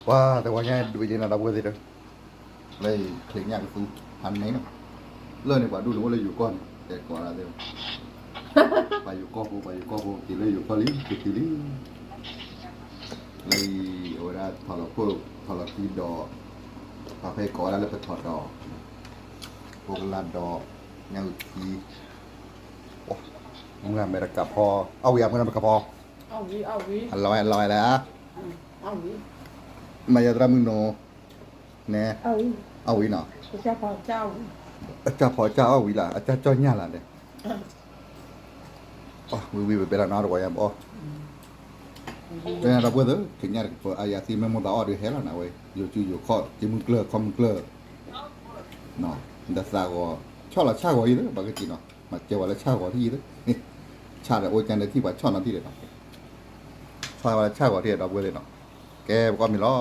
ပှၤတဝီညါဒုးယဲနီၤ ဒီပုၢ်ဝဲၢ်သ့ၣ်ဒီး, လၢချ့ညၣ်ကသူ ဟးန့ၣ်နီၤ, လၢန့ၣ်ပှၤဒူၣ်န့ၣ်အိၣ်လၢယိၤကီၢ်န့ၣ် တဲကိးဒၣ်သ့ၣ်, ပှၤယိၤကီၢ်ဖိ ပှၤယိၤကီၢ်ဖိ က့ၤလၢယိၤကီၢ်လံ က့ၤတုၤလံ, လၢအံၤ အဝဲဒၣ်ထီၣ်လီၤခိၣ် ထီၣ်လီၤခံဒီး, ပှၤဖဲကိးဝဲဒၣ်လၢပထီၣ်ဒီး, ဖိကလါဒီး, ညၣ်အုၣ်ခံ မုၢ်ဂၤမဲာ်တကးဖီ, အီၣ်ဝံၤအမုၢ်ဂၤမဲာ်တကးဖီ, အလီၤဝဲလီၤဝဲလၢ, မၤယၤသရၣ်မုၣ်နိ, နဲ, အီၣ်ဝံၤနီၤ, အကၢ်ဖီအကၢ်အီၣ်ဝံၤလၢ အကၢ်ကၠီၣ်ညၣ်လၢ်ဒီး, ဝံၤဝံၤပပဲလီၤနီတဝီယါဘီ, ဒီပုၢ်ဝဲၢ်သ့ၣ် ချ့ညၣ်တကပၤ အယၤသံမ့ၢ်မိၢ်သးအီၣ်ဒုးဟဲလီၤနၤဝဲ ယိၤစုယိၤခီၣ် က့ၤမုၢ်ကျၢၢ်ခီမုၢ်ကျၢၢ်, ဒီးသးဂီၤ, ဆီၣ်လီၤဆၣ်ဂီၤအံၤသ့ ပှၤကစံးနီၤ မၤစၢၤဝဲလၢဆၣ်ဂီၤထံၣ်အံၤသ့, ဆၣ်ဒီးအိၣ်ကၢ်ဒီးထံၣ်ပှၤဆီၣ်နီၤထံၣ်ဒီးနီၤ, ဆီၣ်ဝဲလၢဆၣ်ဂီၤထံၣ်ဒီပုၢ်ဝဲၢ်သ့ၣ်နီၤ, ကဲပကီၢ်မံၤလီၤ